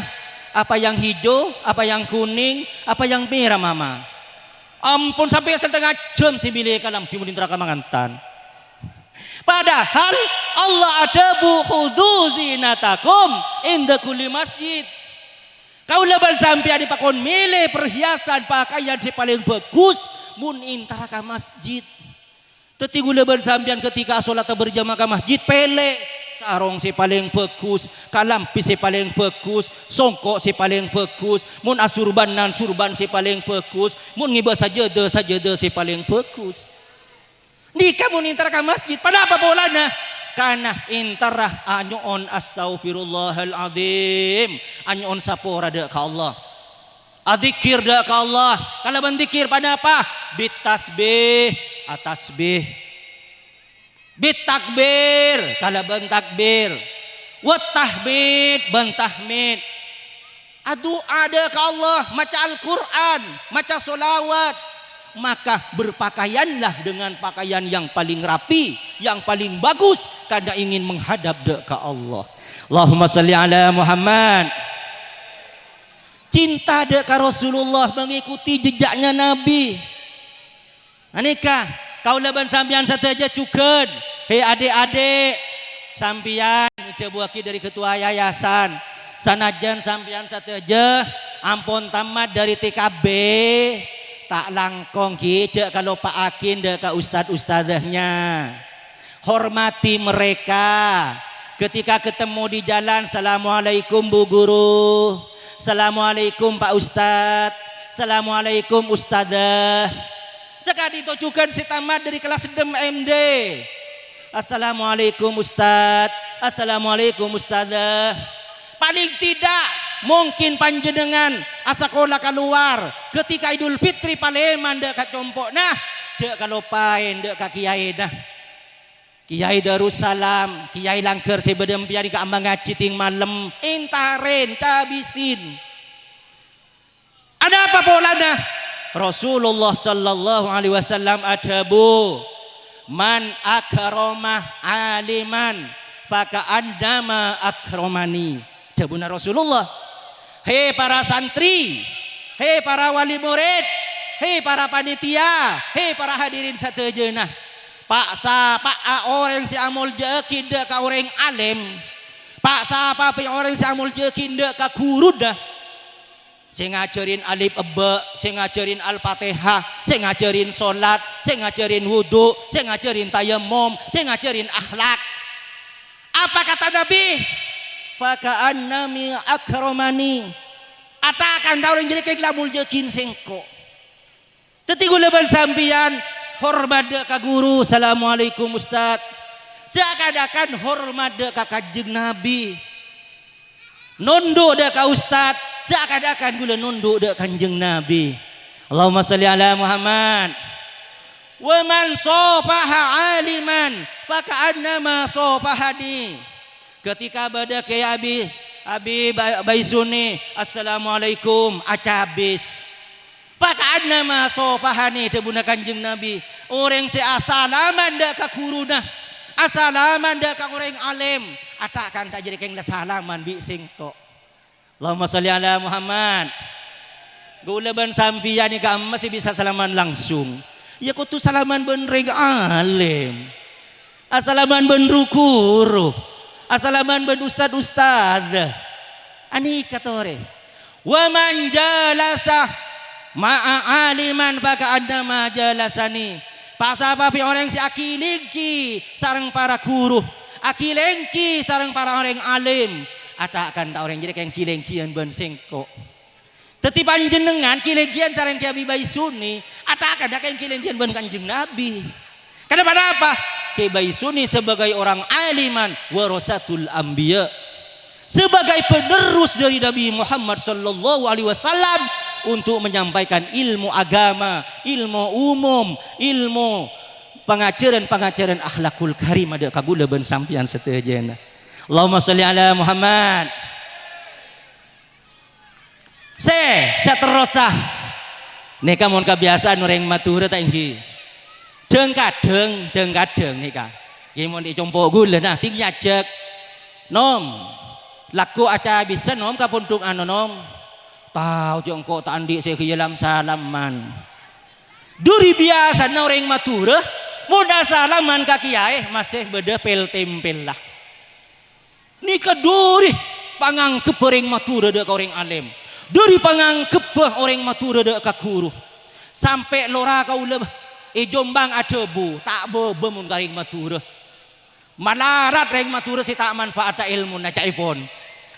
Apa yang hijau, apa yang kuning, apa yang merah, Mama?" Ampon sampè' satengnga jhâm sè mèlè kalambhi mon entara ka pangantan. Padahal Allah adhâbu, "Khudzu zinatakum inda kulli masjid." Kaulâ bân sampèyan èpakon mèlè perhiasan pakaian sè palèng bhâghus mon entara ka masjid. Dhâddhi kaulâ bân sampèyan ketika asolatta berjamaah ka masjid, pèlè sarong sè palèng bhâghus, kalambhi sè palèng bhâghus, songko' sè palèng bhâghus, mon asurbanan, surban sè palèng bhâghus, mon ngèbâ sajâdâ, sajâdâ sè palèng bhâghus. Nèka mon entara ka masjid, padâpa polana? Kana entara anyo'on astaghfirullahal adzim, anyo'on sapora dâ' ka Allah. Adzikir dâ' ka Allah, kalabân dzikir padâpa? Bitasbih, atasbih. Bitakbir, kalabân takbir. Wattahmid, bân tahmid. Adu'a dâ' ka Allah, maca Al-Qur'an, maca sholawat. Maka berpakaianlah dengan pakaian yang paling rapi, yang paling bagus, karena ingin menghadap dâ' ka Allah. Allahumma shalli ala Muhammad. Cinta dâ' ka Rasulullah, mengikuti jejaknya Nabi. Anèka, kaulâ bân sampèyan sadhâjâ jhughân, hè, adhi'-adhi', sampèyan èjhâbuwâghi dâri ketua yayasan. Sanajjân sampèyan sadhâjâ ampon tamat dâri T K B, ta' langkong ghi' jhâ' kalopa'aghi dâ' ka ustad-ustadznya. Hormati mereka. Ketika ketemu di jalan, "Assalamualaikum, Bu Guru. Assalamualaikum, Pak Ustadz. Assalamualaikum, Ustadzah." Saka'dinto jhughân sè tamat dâri kelas ennem M D. "Assalamualaikum, Ustadz. Assalamualaikum, Ustadzah." Paling tidak, mungkin panjhennengngan asakola kalowar, ketika Idul Fitri palèman dâ' ka compo'na, jhâ' kalopaè dâ' ka kiyaèna. Kiai Darussalam, kiai langghâr sè bâdâ empèyan ka'emma ngajhi tèng malem, èntarè, cabisin. Anapa polana? Rasulullah sallallahu alaihi wasallam adhâbu, "Man akrama aliman, faka'annama akramani." Dhâbuna Rasulullah, "He para santri, he para wali murid, he para panitia, he para hadirin sadhâjâna, Pa'-sapa'a orèng sè amoljâ'aghi dâ' ka orèng alim. Pa'-sapa'a orèng sè amoljâ'aghi dâ' ka ghuruna. Sè ngajhârin alif ebba', sè ngajhârin Al-Fatihah, sè ngajhârin solat, sè ngajhârin wudu, sè ngajhârin tayammum, sè ngajhârin akhlak. Apa kata Nabi? "Faka'annama akramani." Ata'kan ta' orèng jârèya kèng la moljâ'aghi sèngko'. Dhâddhi ghulâ bân sampèyan hormat dâ' ka ghuru, "Assalamualaikum, Ustaz." Saakan-akan hormat dâ' ka Kanjeng Nabi. Nondhu' dâ' ka Ustaz, saakan-akan ghulâ nondhu' dâ' Kanjeng Nabi. Allahumma shalli ala Muhammad. "Wa man shafaha aliman, faka'annama shafahani." Ketika bâdâ Kèyaè Abi, Abi Ba-, Baisuni, "Assalamualaikum," acabis. "Faka'annama shafahani," dhâbuna Kanjeng Nabi, "orèng sè asalaman dâ' ka ghuruna, asalaman dâ' ka orèng alim, ata'kan ta' jârèya kèng la salaman bi' sèngko'." Allahumma shalli ala Muhammad. Ghulâ bân sampèyan nèka emma sè bisa salaman langsung. Ya kodhu salaman bân rèng alim. Asalaman bân ru-ghuru. Asalaman bân ustad-ustad. Anèka torè. "Wa man jalasa ma'a aliman faka'annama jalasani." Pa'-sapa'a orèng sè aghilèngghi sareng para ghuru, aghilèngghi sareng para orèng alim, ata'kan ta' orèng jârèya kèng ghilèngghiân bân sèngko'. Dhâddhi panjhennengngan ghilèngghiân sareng Kè Abi Baisuni, ata'kan ta' kèng ghilèngghiân bân Kanjeng Nabi. Kenapa-napa? Kè Baisuni sebagai orang aliman warasatul anbiya. Sebagai penerus dari Nabi Muhammad sallallahu alaihi wasallam untuk menyampaikan ilmu agama, ilmu umum, ilmu pangajhârân-pangajhârân akhlakul karimah dâ' ka ghulâ bân sampèyan sadhâjâna. Allahumma shalli ala Muhammad. Sè, saterrossa. Nèka mon kabiyasaan orèng Madhurâ ta' èngghi? Dhâng-kadhâng, dhâng-kadhâng nèka. Ngghi mon è compo' ghulâ, nah, tinggi ajhâk. Nom, lagghu' acabisân, Nom, ka pondhuk ano, Nom. Tao jâ' engko' ta' andi' sè ghiyâ lam-salaman. Dhuri biyasana orèng Madhurâ, mon asalaman ka kèyaè, masè bâdâ pel-tempella. Nèka dhuri panganggebbhâ orèng Madhurâ dâ' ka orèng alim. Dhuri panganggebbhâ orèng Madhurâ dâ' ka ghuru. Sampè' lora kaulâ è Jombang adhâbu, "Ta' bâbâ mon ka orèng Madhurâ. Malarat orèng Madhurâ sè ta' manfaatta èlmona," ca'èpon.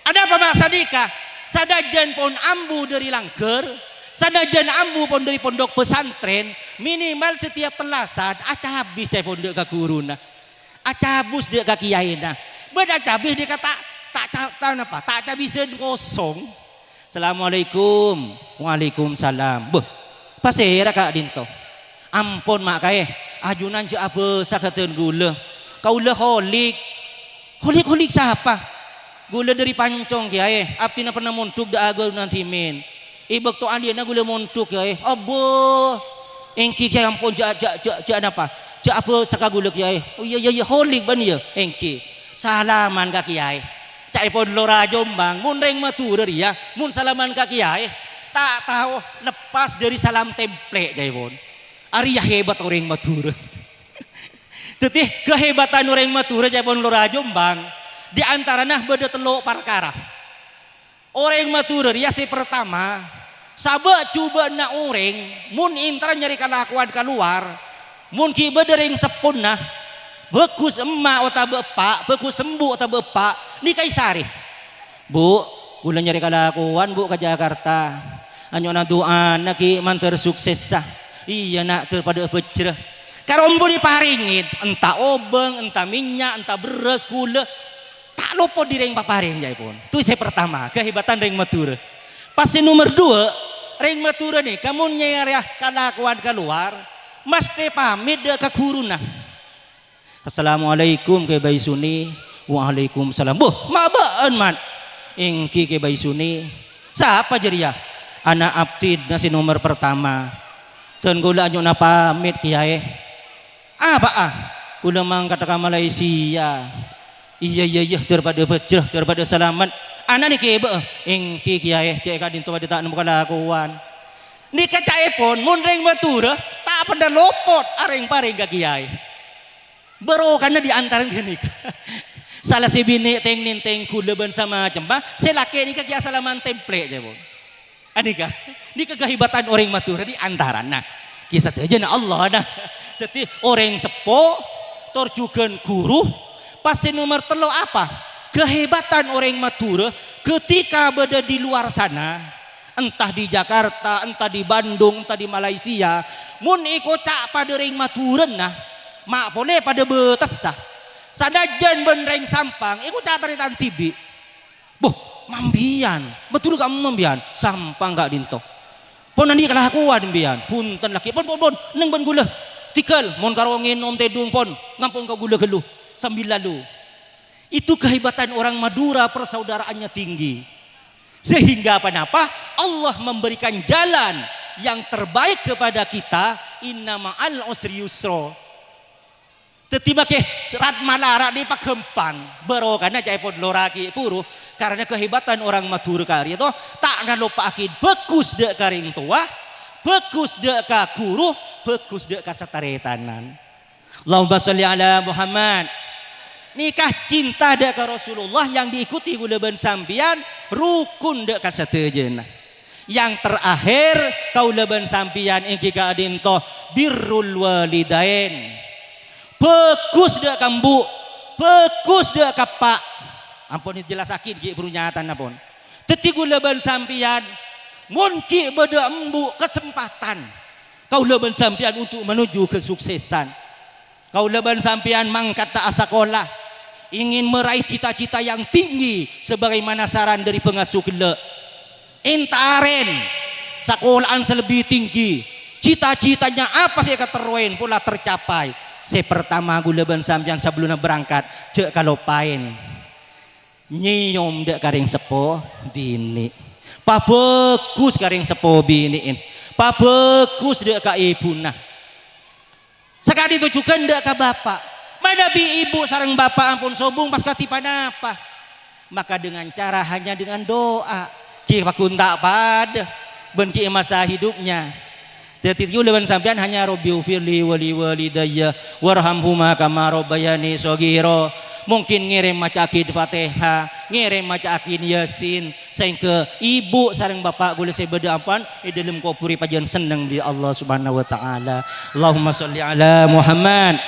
Anapa ma' sanèka? Sadhâjâna pon ambu dhâri langghâr, sadhâjâna ambu pon dhâri pondhuk pesantren, minimal setiap tellasan acabis ca'èpon dâ' ka ghuruna. Acabis dâ' ka kèyaèna. Bân acabis dâ' ka ta', ta', ta', ta', napa? Ta' cabisân kosong. "Assalamualaikum." "Waalaikumsalam." "Bâh, pasèra ka'dinto?" "Ampon, Ma' Kaè. Ajunan jâ' abâsa ka dân ghulâ. Kaulâ Holik." "Holik, Holik sapa?" "Ghulâ dhâri Pancong, Kèyaè. Abdhina pernah mondhuk dâ' aghârunan dhimèn. È bâkto andi'na ghulâ mondhuk, Kèyaè." "Abbâ." "Èngghi, Kèyaè, ampon, jâ', jâ', jâ', jâ' napa? Jâ' abâsa ka ghulâ, Kèyaè." "Oh, iyâ, iyâ, iyâ, Holik bâ'na, iyâ." "Èngghi. Salaman ka Kèyaè." Ca'èpon lora Jombang, mon rèng Madhurâ rèya, mon salaman ka Kèyaè, ta' tao lepas dhâri salam templè', ca'èpon. Arèya hebat orèng Madhurâ. Dhâddhi, kahebatan orèng Madhurâ, ca'èpon lora Jombang, di antarana bâdâ tello' parkara. Orèng Madhurâ rèya sè partama, sabâ' jhubâ'na orèng, mon èntara nyarè kalakowan kalowar, mon ghi' bâdâ rèng seppona, bhâghus emma' otabâ eppa', bhâghus embu' otabâ eppa', nèka èsarè. "Bu', ghulâ nyarè kalakowan, Bu', ka Jakarta. Anyo'ona du'ana ghi' mandhâr suksessa." "Iyâ, Na', dâripadâ abhâjrâ." Karombhuna èparèngè, enta obâng, enta mènnya', enta bherrâs, ghulâ. Ta' lopot dhâri rèng paparèng, ca'èpon. Itu sè partama, kahebatan rèng Madhurâ. Pas sè nomer duwâ', rèng Madhurâ nèka mon nyarè kalakowan kalowar, masthè pamèt dâ' ka ghuruna. "Assalamualaikum, Kè Baisuni." "Waalaikumsalam." "Bâh, ma' bâ'na, Man?" "Èngghi, Kè Baisuni." "Sapa jârèya?" "Ana' abdhina sè nomer partama. Dân ghulâ anyo'ona pamèt, Kèyaè." "Apa'a?" "Ghulâ mangkada ka Malaysia." "Iyâ, iyâ, iyâ, dâripadâ abhâjrâ, dâripadâ salamet." "Ana' nèka bâ'na?" "Èngghi, Kèyaè, jâ' è ka'dinto bâdâ ta' nemmo kalakowan." Nèka ca'èpon, mon rèng Madhurâ, ta' pernah lopot arèng-parèng ka Kèyaè. Barokana di antarana ghânèka. Sala sè binè' teng-nèntèng ghulâ bân samacemma, sè lakè' nèka kèya sala mantemplè', ca'èpon. Anèka, nèka kahèbatan orèng Madhurâ di antarana. Kèya sadhâjâna Allah, nah. Dhâddhi, orèng seppo, tor jhughân ghuru, pas sè nomer tello' apa? Kahèbatan orèng Madhurâ ketika bâdâ di luar sana, entah di Jakarta, entah di Bandung, entah di Malaysia, mon èkoca' padâ rèng Madhurâna, ma' polè padâ bâtessa. Sanajjân bân rèng Sampang, èkoca' tarètan dhibi'. Boh, mambiyân, Madhurâ ka'emma mambiyân, Sampang ka'dinto. Pon andi' kalakowan mambiyân, bhunten lakè', pon, pon, pon, neng bân ghulâ. Tèghâl, mon karo ngènom tèdung pon, ngampong ka ghulâ ghâllu, sambil lalu. Itu kehebatan orang Madura, persaudaraannya tinggi. Sehingga apa napa? Allah memberikan jalan yang terbaik kepada kita, "Inna ma'al usri yusra." Dhâddhi makè rat malarat nè paghâmpang, barokana ca'èpon loragi buru, karena kehebatan orang Madura karè to, ta' ngalopa'aghi bhâghus dâ' ka rèng towa, bhâghus dâ' ka ghuru, bhâghus dâ' ka sataretanan. Allahumma sholli ala Muhammad. Nèka cinta dâ' ka Rasulullah yang diikuti ghulâ bân sampèyan rukun dâ' ka sadhâjâna. Yang terakhir, kaulâ bân sampèyan èngghi ka'dinto birrul walidain. Bhâghus dâ' ka embu', bhâghus dâ' ka eppa'. Ampon èjellassaghi ghi' buru nyatana pon. Dhâddhi ghulâ bân sampèyan, mon ghi' bâdâ embu' kasempatan, kaulâ bân sampèyan untuk menuju kesuksesan. Kaulâ bân sampèyan mangkat ta' asakola, ingin meraih cita-cita yang tinggi sebagaimana saran dari pengasuh ghellâ'. Èntarèn sakola'an sè lebbi tinggi. Cita-citanya apa sè èkaterrowèn pola tercapai. Sè pertama ghulâ bân sampèyan sabellunna berangkat, jhâ' kaloppaèn. Nyèyom dâ' ka rèng seppo binè'. Pabhâghus ka rèng seppo binè'en. Pabhâghus dâ' ka èbhuna. Saka'dinto jhughân dâ' ka bapa'. Manabi èbhu sareng bapa' ampon sobung pas kadhi ponapa? Maka dengan cara hanya dengan doa. Ghi' paggun ta' padâ bân ghi' masa hidupnya. Dhâddhi ghulâ bân sampèyan hanya, "Rabbighfirli wa liwalidayya warhamhuma kama rabbayani shaghira." Mungkin ngèrèm maca'aghi Fatihah, ngèrèm maca'aghi Yasin, saèngghâ èbhu sareng bapa' ghulâ sè bâdâ ampon è dâlem kobhur èpajân senneng bi' Allah Subhanahu wa Ta'ala. Allahumma sholli ala Muhammad.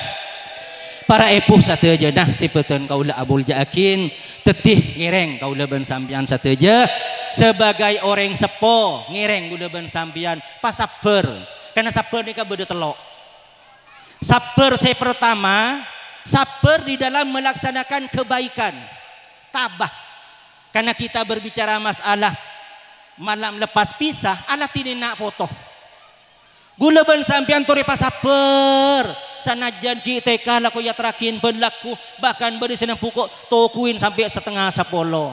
Para èbhu sadhâjâna sè bâdhân kaulâ amolja'aghi, dhâddhi ngèrèng kaulâ bân sampèyan sadhâjâ sebagai orèng seppo, ngèrèng kaulâ bân sampèyan pasabbhâr. Karna sabbhâr nèka bâdâ tello'. Sabbhâr sè pertama, sabbhâr di dalam melaksanakan kebaikan. Tabah. Karena kita berbicara masalah malam lepas pisah, ala dinina' poto. Ghulâ bân sampèyan torè pasabbhâr, sanajjân ghi' tèka lako èyaterraghi bân lagghu, bahkan bâdâ sè nembhu ko' tokuwin sampè' satengnga sapolo.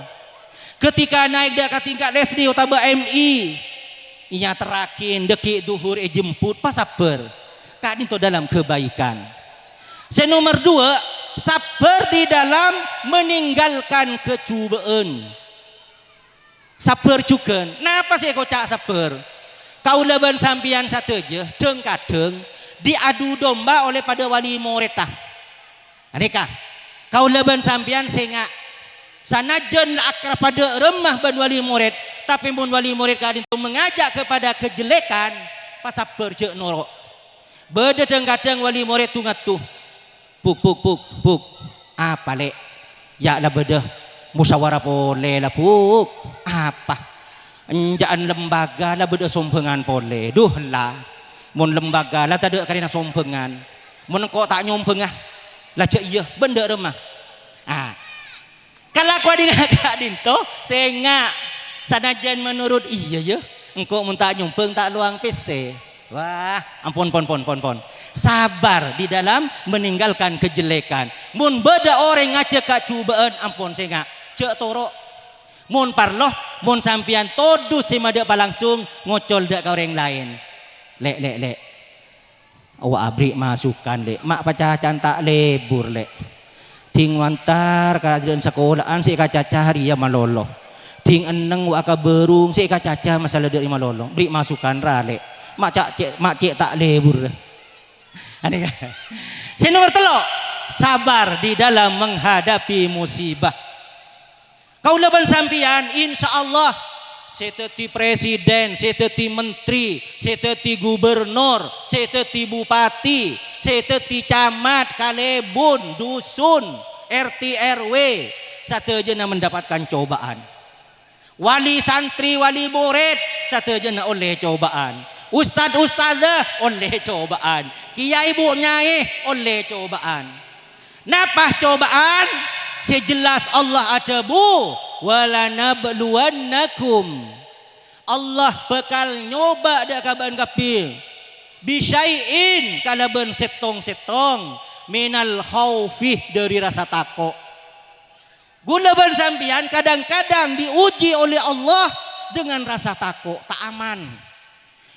Ketika naik dâ' ka tingkat S D otabâ M I, èyaterraghi, dâgghi' dhuhur èjemput, pasabbhâr. Ka'dinto dalam kebaikan. Sè nomer dua, sabbhâr di dalam meninggalkan kajhubâ'ân. Sabbhâr jhughân. Napa sè èkoca' sabbhâr? Kaulâ bân sampèyan sadhâjâ, dhâng-kadhâng, diadu domba oleh padâ wali morèdda. Anèka, kaulâ bân sampèyan sènga'. Sanajjân la akrab padâ remma bân wali morèd, tapè mon wali morèd ka'dinto mengajak kepada kejelekan, pasabbhâr jhâ' noro'. Bâdâ dhâng-kadhâng wali morèd du-ngaddu, "Buk, buk, buk, buk, apa, Lè'? Ya' la bâdâ musyawarah polè la, Buk. Apa? Enjâ'ân lembaga la bâdâ sombhângan polè. Duh, la, mon lembaga la tadâ' karèna sombhângan. Mon engko' ta' nyombhângnga, la jhâ' iyâ, bân dâ' remma." Ah, Kalakowan ka'dinto sènga', sanajjân menurut iyâ, yâ, engko' mon ta' nyombhâng ta' lowang pèssè. Wah, ampon, pon, pon, pon, pon. Sabar di dalam meninggalkan kejelekan. Mon bâdâ orèng ngajhâk kajhubâ'ân, ampon sènga', jhâ' toro'. Mon parlo, mon sampèyan todus sè madâ' palangsong, ngocol dâ' ka orèng laèn. Lè', lè', lè'. Wa' abri' masukan, Lè'. Ma' pacaca'an ta' lebur, Lè'. Dhing wantar ka ajhârân sakola'an sè èkacaca rèya malolo. Dhing enneng wa' ka bârung sè èkacaca masalah dâri malolo. Bri' masukan, ra, Lè'. Ma' ca', cè', ma' cè' ta' lebur. Anèka. Sè nomer tello', Sabar di dalam menghadapi musibah. Kaulâ bân sampèyan, insyaallah, sè dhâddhi presiden, sè dhâddhi menteri, sè dhâddhi gubernur, sè dhâddhi bupati, sè dhâddhi camat, kalèbun, dusun, R T R W, sadhâjâna mendapatkan cobaan. Wali santri, wali morèd, sadhâjâna ollè cobaan. Ustad-ustadzah ollè cobaan. Kiyaè bu nyaè ollè cobaan. Napa cobaan? Sè jelas Allah adhâbu, "Walanabluwannakum." Allah bhâkal nyoba dâ' ka bâ'na kabbhi, "bisyai'in," kalabân sèttong-sèttong, "minal khaufi," dâri rasa tako'. Kaulâ bân sampèyan kadang-kadang diuji oleh Allah dengan rasa tako', ta' aman.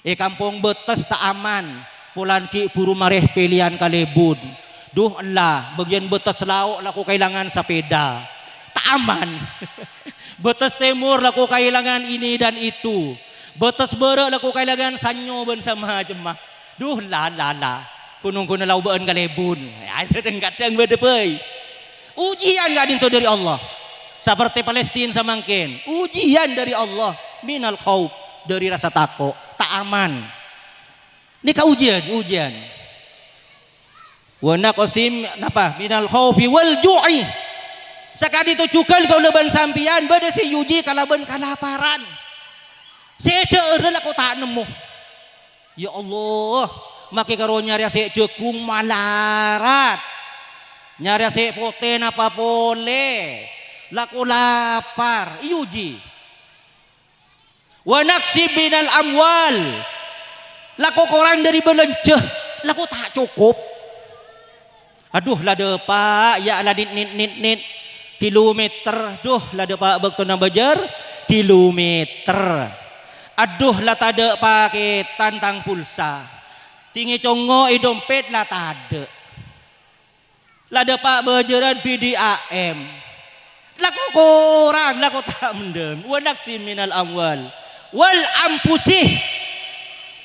È kampong Betes ta' aman, polana ghi' buru marè pèlèyan kalèbun. Duh ella, bâgiyân Betes lao' lako kaèlangan sapèda. Ta' aman. Betes Tèmor lako kaèlangan ini dan itu. Betes Bârâ' lako kaèlangan sanyo bân samacemma. Duh, la, la, la. Ghun-ghunna laobâ'ân kalèbun. Ya, kadhâng-kadhâng bâdâ bhâi. Ujian ka'dinto dâri Allah. Sapertè Palestina samangkèn. Ujian dâri Allah. Minal khauf. Dâri rasa tako'. Ta' aman. Nèka ujian, ujian. Wa naqsim, napa? Minal khaufi wal ju'i. Saka'dinto jhughân kaulâ bân sampèyan bâdâ sè èuji kalabân kalaparan. Sè dhâ'ârra lako ta' nemmo. Ya Allah, makè karo nyarè sè jhâghung malarat. Nyarè sè potè napa polè. Lako lapar, èuji. Wa naqsim minal amwal. Lako korang dâri bâlânjhâ, lako ta' cokop. Adhu, la dâpa', ya, la nit-nit, nit-nit, kilometer. Adhu, la dâpa' bâktona bâjâr, kilometer. Adhu, la tadâ' pakètan tang pulsa. Tèngè congngo' è dompet la tadâ'. La dâpa' bâjârân B D A M. Lako korang, lako ta' mendhâng. Wa naqsim minal amwal. Wal anfusi.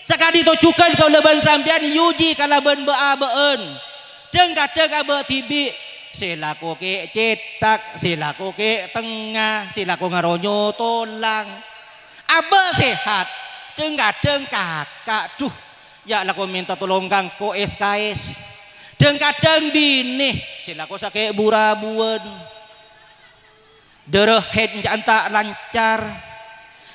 Saka'dinto jhughân kaulâ bân sampèyan èuji kalabân bâ'-abâ'ân. Dhâng-kadhâng abâ' dhibi'. Sè lako kè' cèthak, sè lako kè' tengnga, sè lako ngaronyo tolang. Abâ' sehat. Dhâng-kadhâng kaka', duh, ya' lako mènta tolong ka engko' S K S. Dhâng-kadhâng binè sè lako sakè' bu-rabuwân. Dârâ haid ènca'na ta' lancar.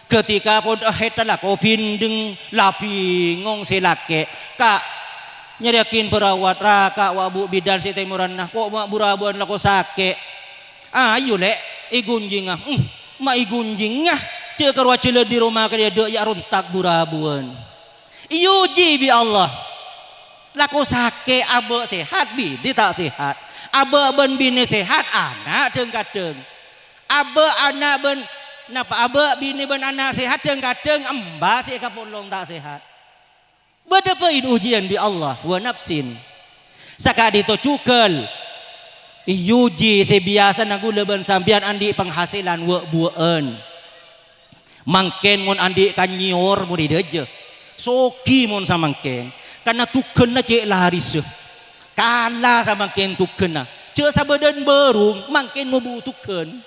Ghâtèka pon haid lako bindeng, la bingong sè lakè'. "Ka', nyarèaghin perawat, raka' wa' bu' bidan sè tèmoranna, ko' ma' bu-rabuwân lako sakè'." "Ayo, Lè', èghunjinga." "Hmm, ma' èghunjinga, jhâ' karo ajhâlân dâri roma ka dâ' ya' rontak bu-rabuwân." Èuji bi' Allah. Lako sakè' abâ' sehat, binè ta' sehat. Abâ' bân binè sehat, ana' dhâng-kadhâng. Abâ' ana' bân, napa, abâ' binè bân ana' sehat, dhâng-kadhâng emba sè èkapolong ta' sehat. Bâdâ bhâi ujian bi' Allah, wa nafsin. Saka'dinto jhughân èuji sè biyasana kaulâ bân sampèyan andi' panghasilan wâ'-buwâ'ân. Mangkèn mon andi' kanyor mon è dâjâ, soghi mon samangkèn, karna tugghânna cè' larissa. Kala samangkèn tugghânna, jhâ' sabâdân bârung, mangkèn mobu tugghân.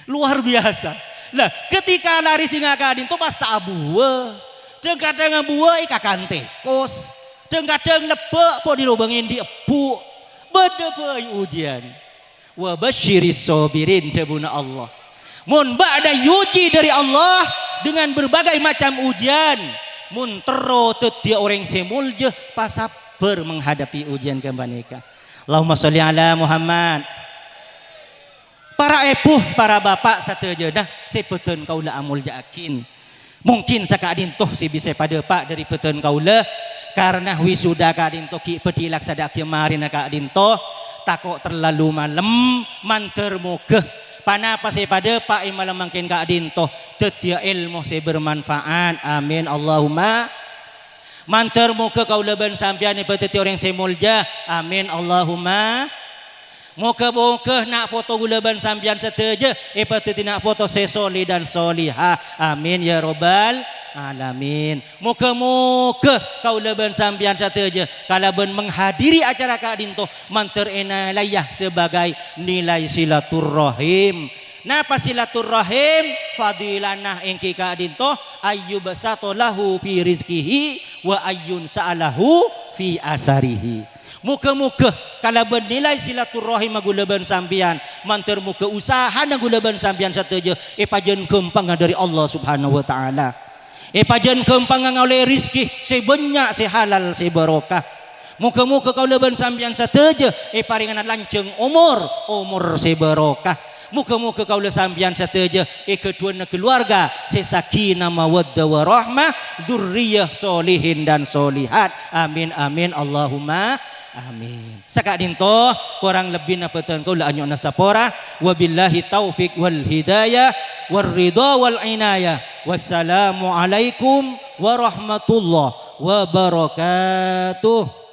Luar biasa. Lah, ghâtèka laris sènga' ka'dinto pas ta' abuwâ. Dhâng-kadhâng abuwâ èkakan tèkos. Dhâng-kadhâng lebbâ' po' dâri lobâng endi' ebbhu'. Bâdâ bhâi ujian. "Wa basyiris shabirin," dhâbuna Allah. Mon bâ'na èuji dâri Allah dengan berbagai macam ujian, mon terro dhâddhiyâ orèng sè molja, pasabbhâr menghadapi ujian ghâpanèka. Allahumma sholli ala Muhammad. Para èbhu, para bapa' sadhâjâna sè bâdhân kaulâ amolja'aghi. Mungkin saka'dinto sè bisa èpadâpa' dâri bâdhân kaulâ, karna wisuda ka'dinto ghi' bhâdhi èlaksana'aghiyâ marèna ka'dinto, tako' terlalu malem, mandhâr moghâ ponapa sè èpadâpa' è malem mangkèn ka'dinto dhâddhiyâ èlmo sè bermanfaat. Amin, Allahumma. Mandhâr moghâ kaulâ bân sampèyan èpadhâddhi orèng sè molja. Amin, Allahumma. Moghâ-moghâ na' poto kaulâ bân sampèyan sadhâjâ èpadhâddhi na' poto sè sholeh dan sholehah. Amin, ya Rabbal. alamin. Moga-moga kaulâ bân sampèyan sadhâjâ kalabân menghadiri acara ka'dinto mandhâr ènilaiya sebagai nilai silaturrahim. Napa silaturrahim? Fadilana èngghi ka'dinto, ayyubsata lahu fi rizqihi wa ayyunsa'a lahu fi asarihi. Moga-moga kalabân nilai silaturrahim kaulâ bân sampèyan, mandhâr moga usahana kaulâ bân sampèyan sadhâjâ èpajhân ghâmpangnga dhâri Allah Subhanahu wa Ta'ala. Èpajhân ghâmpangnga ngaollè rizki sè bânnya', sè halal, sè barokah. Moga-moga kaulâ bân sampèyan sadhâjâ èparèngana lanjhâng omor, omor sè barokah. Moga-moga kaulâ sampèyan sadhâjâ èghâdhuwâna kaluarga sè sakinah mawaddah warahmah, dzurriyyah solihin dan solihat. Amin, amin, Allahumma amin. Saka'dinto, korang lebbina bhâdhân kaulâ anyo'ona sapora. Wabillahi taufik wal hidayah, war ridha wal inayah. Wassalamualaikum warahmatullahi wabarakatuh.